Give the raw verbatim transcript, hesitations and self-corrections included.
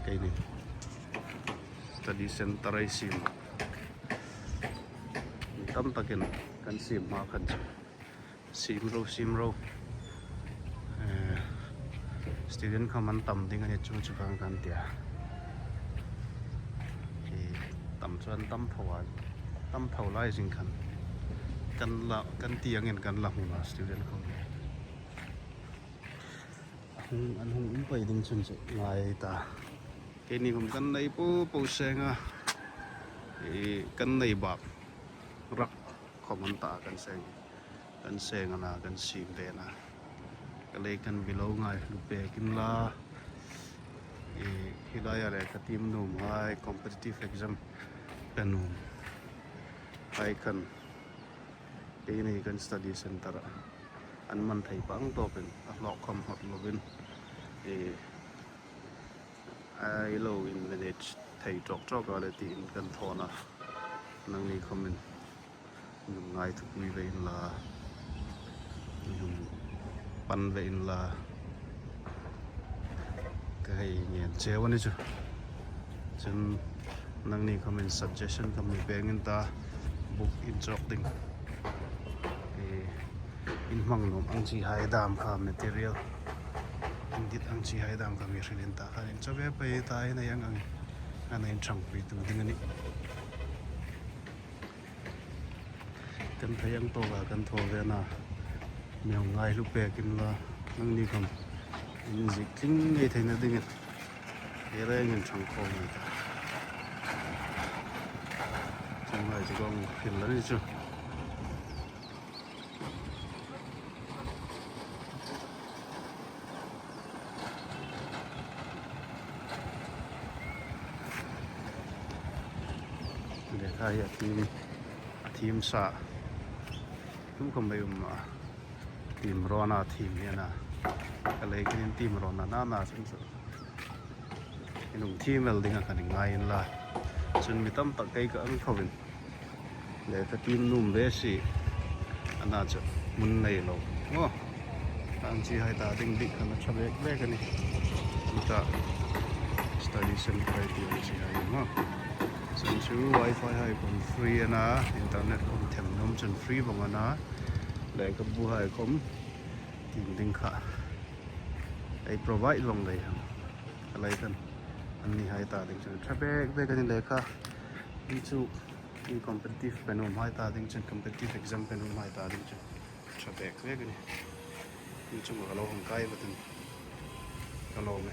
Keini study center ei siem. Tam takin kan siem hma khan chu. Siem ro, siem ro. Eh, student khawm an tam ding a ni chu chu kan kan tia. Ki tam chuan tam tho a, tam tho lai zing khan. Kan la, kan ti angin kan la hmun a student khawm. A hung, an hung um pei ding chun chu ngai ta. Keini khawm kan nei po po seng a. I kan nei bak rak khawm an ta kan seng. Kan seng a na, kan siem ve a na. Ka lei kan bi lo ngai hlu pek inla. I, hi lai a le ka team nuom hai competitive exam ka nuom hai khan keini kan study center a an man thei pang tawpin a hlawk khawm hawt lovin, i, ai lo in manage thei tawk tawk a le tiin kan thawn a. Nangni khawmin mi hung ngaithupui ve inla, mi hung pan ve inla, ka hei ngen cheu a ni chu. Chun nangni khawmin suggestion khawm mi pek in ta, book in chawk ding. I, in hmang nuom ang chi hai dam kha material, in dit ang chi hai dam kha mi hril in ta khan in chawk ve pei ta, in a yang ang a na in ṭhangpui tu ding a nih. Kan thei ang tawka kan thaw ve a na. Mi hung ngai hlu pek inla, nangni khawm in zik tling ngei theina dingin hi rengin ṭhang khawm ni ta. Chunglai chu kawng hril la ni chu. Lekha hi a thim, a thim sa. Tum khawm ei um a. Thim rawn a thim hi a na. Ka lei khin thim rawn a na na chun chu. In hung thim el ding a khan in ngai inla. Chun mi tam tak kei ka ang thovin. Lekha thim nuom ve si a na chu hmun nei lo. Maw. Ang chi hai ta ding dik khan a ṭha bek bek a ni. Tuta study center ei ti ang chi hai maw. Chun chu wifi hai khawm free a na, internet khawm them nuom chun free vawng a na. Lekhabu hai khawm thim ding kha ei provide vawng dai ang. Ka lei khan anni hai ta ding chun ṭha bek bek a ni lekha. In chu in competitive pe nuom hai ta ding chun, competitive exam pe nuom hai ta ding chun ṭha bek bek a ni. In chu ka lo hung kai vat in ka lo me.